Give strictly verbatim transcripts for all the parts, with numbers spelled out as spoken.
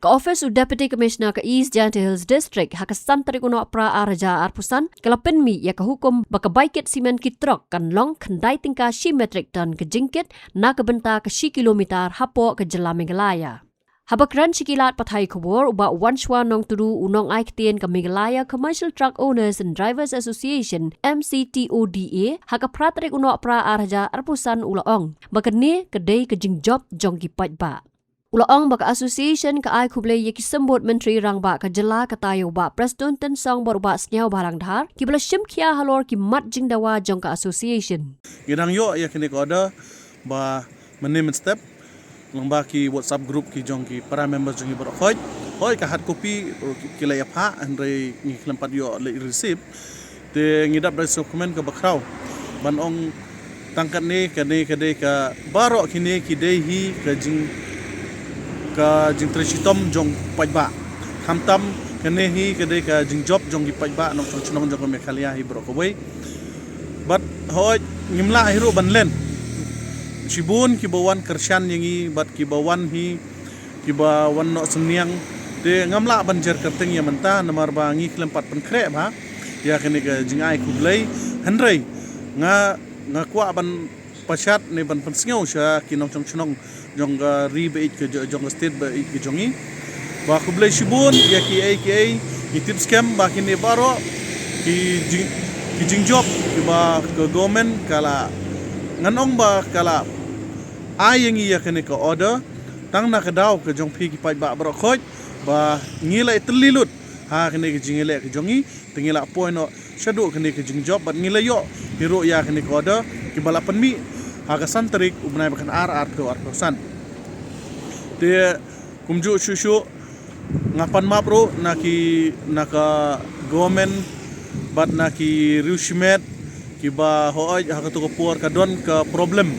Ka office u Deputy Commissioner ka East Jaintia Hills District ha ka san tarik u Nohprah ar hajar arphew san ka la pynmih ïa ka hukum ba ka bai kit simen ki trok kan long khyndai tyngka shi metric ton ka jingkit na ka bynta ka shi kilometer hapoh ka jylla Meghalaya. Haba kren sha ki lad pathai khubor, u Bah Wanshwa Nongtdu, u nongai ktien ka Meghalaya Commercial Truck Owners and Drivers Association, M C T O D A, ha ka phra tarik u Nohprah ar hajar arphew san u la ong ba kane ka dei ka jingjop jong ki paidbah. U la ong ba ka association ka ai khublei ïa ki symbud myntri rangbah ka jylla, kata ïa u Bah Prestone Tynsong bad u Bah Sniawbhalang Dhar, kiba la shim khia halor ki mat jingdawa jong ka association. Ngi dang ïoh ïa kane ka order ba mynne mynstep lyngba ki WhatsApp group ki jong ki para members jong ngi baroh khoit, hoi ka hard copy ruh ki, ki la ïa phah, hynrei ngi khlem pat ïoh leit receive. Te ngi dap da sngewkmen kaba khraw ban ong tang katne, kane ka dei ka, baroh kine ki dei hi ka jing, ka jingtrei shitom jong paidbah. Khamtam kane hi ka dei ka jingjop jong ki paidbah nongshong shnong jong ka Meghalaya hi baroh kawei. Bad hoi ngim lah hi ruh ban len. Shibun kiba wan kyrshan ïa ngi bad kiba wan hi, kiba wan noh synñiang. Te ngam lah ban jer kyrteng ïa mynta namar ba ngi khlem pat pynkhreh bha ïa kane ka jingai khublei. Hynrei nga, nga kwah ban pashat ne ban pynsngew sha ki nongshong shnong jong ka ri ba ïeit ka jo-, jong ka state ba ïeit ka jong ngi, ba khublei shibun ïa kiei kiei. Ngi tip skhem ba kine baroh ki jing, ki jingjop kiba ka government ka la, ngan ong ba ka la ai ïa ngi ïa kane ka order tang na ka daw ka jong phi ki paidbah baroh khoit, ba ngi la ïatylli lut ha kane ka jingïaleh ka jong ngi. Te ngi la poi noh shaduh kane ka jingjop bad ngi la ïoh hi ruh ïa kane ka order kiba la pynmih ha ka san tarik u bnai ba khatar arphew arphew san. Te kumjuh shuh shuh nga pan map ruh na ki, na ka government bad na ki riew shimet kiba hoi ha kato ka por ka don ka problem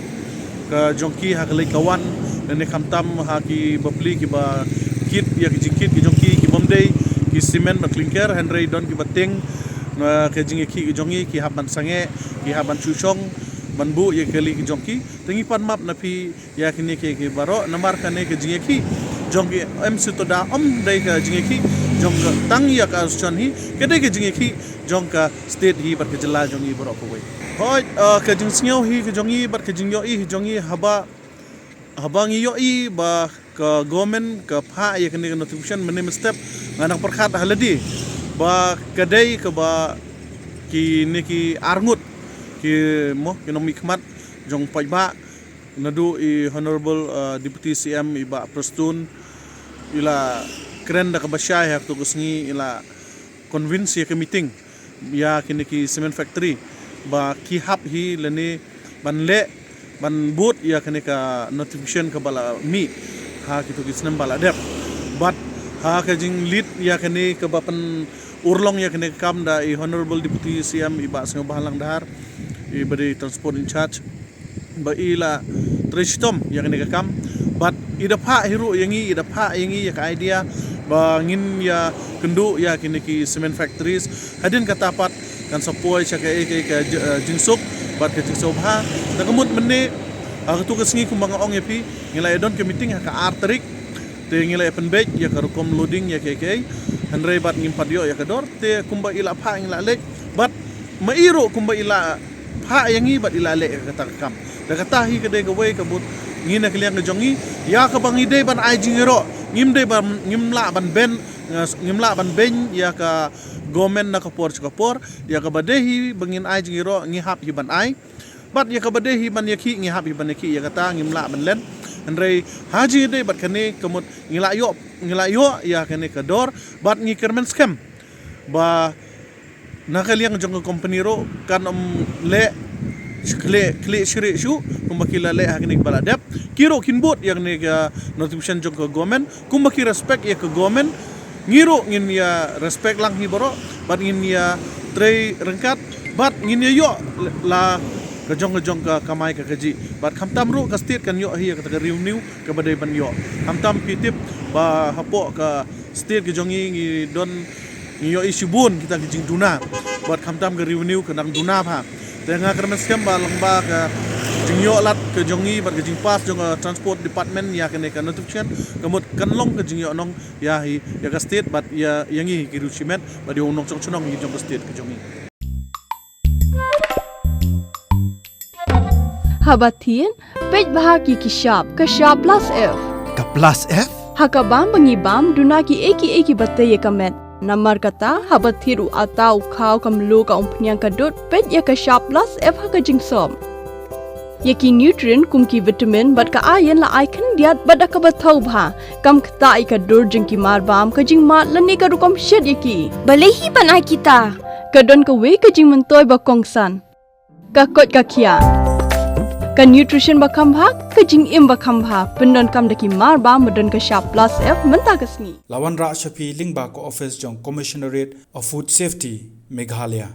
ka jong ki ha ka leit ka wan, lane khamtam ha ki bapli kiba kit ïa ki jingkit ki jong ki, ki bym dei ki simen bad klinker, hynrei don kiba tieng na ka jingïakhih ki jong ki, ki hap ban sangeh, ki hap ban shu shong ban buh ïa ki kali ki jong ki. Te ngi pan map na phi ïa kine ki, ki baroh namar kane ka jingïakhih jong ki M C Toda ym dei ka jingïakhih jong ka tang ïa ka association hi, ka dei ka jingïakhih jong ka state hi bad ka jylla jong ngi baroh kawei. Hoi, eh, ka jingsngew hi ka jong ngi bad ka jingïohi hi jong ngi haba, haba ngi ïohi ba ka government ka phah ïa kane ka notification mynne mynstep, nga nang pyrkhat ha lade ba ka dei kaba kine ki arngut ki mo ki nongmihkhmat jong paidbah, naduh i Honorable, eh, Deputy C M i Bah Prestone i la kren da kaba shai ha kato ka sngi, i la convince ïa ka meeting ïa kine ki cement factory ba ki hap hi lane ban leh ban bud ïa kane ka notification kaba la mih ha kito ki snem ba la dep. Bad ha ka jinglead ïa kane kaba pynurlong ïa kane ka kam da i Honorable Deputy C M i Bah Sniawbhalang Dhar, i ba dei transport in charge, ba i la trei shitom ïa kane ka kam. Bad i da phah hi ruh ïa ngi, i da phah ïa ngi ïa ka idea ba ngin ïa kynduh ïa kine ki cement factories. Hadien kata pat kan sa poi sha kaei kaei ka j-, eh, jingsuk bad ka jingsngewbha. Te ka mut mynne, ha kato ka sngi kumba nga ong ïa phi, ngi la ïa don ka meeting ha ka ar tarik. Te ngi la ïa pynbeit ïa ka rukom loading ïa kaei kaei, hynrei bad ngim pat ïoh ïa ka dor. Te kumba i la phah ngi la leit, bad ma i ruh kumba i la phah ïa ngi bad i la leh ïa kata ka kam. Da kata hi ka dei kawei ka mut ngi na ka liang ka jong ngi, ïa kaba ngi dei ban ai jingïaroh, ngim dei ban, ngim lah ban ben, eh, ngim lah ban beiñ ïa ka government na ka por sha ka por. Ïa kaba dei hi ba ngin ai jingïaroh ngi hap hi ban ai. Bad ïa kaba dei hi ban ïakhih ngi hap hi ban ïakhih, ïa kata ngim lah ban len. Hynrei ha jingïadei bad kane ka mut ngi la ïoh, ngi la ïoh ïa kane ka dor bad ngi kyrmen skhem ba na ka liang jong ka company ruh kan ym leh khlieh, khlieh shrieh shuh kumba ki la leh ha kine kiba la dep. Ki ruh kin bud ïa kane ka notification jong ka government, kumba ki respect ïa ka government, ngi ruh ngin ïa respect lang hi baroh bad ngin ïa trei ryngkat bad ngin ïa ïoh la ka jong ka jong ka kamai ka kajih. Bad khamtam ruh ka state kan ïoh hi ïa kata ka revenue kaba dei ban ïoh. Khamtam phi tip ba hapoh ka state ka jong ngi ngi don, ngi ïohi shibun kita ki jingduna. Bad khamtam ka revenue ka dang duna bha. Te nga kyrmen skhem ba lyngba ka Jingïoh lad ka jong ngi bad ka jingpass jong ka Transport Department ïa kane ka notification ka mut kan long ka jingïoh nong ïa hi ïa ka state bad ïa ïa ngi hi ki riew shimet bad ïa u nongshong shnong hi jong ka state ka jong ngi. Haba thied, peit bha ki ki shap, ka shap plus F. Ka plus F? Ha ka bam ba ngi bam, duna ki ei ki ei ki ba tei ïa ka met. Namar kata, haba thied u ata u khaw ka mluh ka umphniang ka dud, peit ïa ka shap plus F ha ka jingsop. Ïa ki nutrient kum ki vitamin bad ka iron la ai khyndiat bad da kaba thaw bha. Kam ktah ïa ka dur jong ki mar bam, ka jingmad lane ka rukom shet ïa ki. Balei hi ban ai kita? Ka don kawei ka jingmyntoi ba kongsan. Ka koit ka khiah. Ka nutrition ba kham bha, ka jingim ba kham bha. Pyndonkam da ki mar bam ba don ka shap plus F mynta ka sngi. La wanrah sha phi lyngba ka office jong Commissionerate of Food Safety, Meghalaya.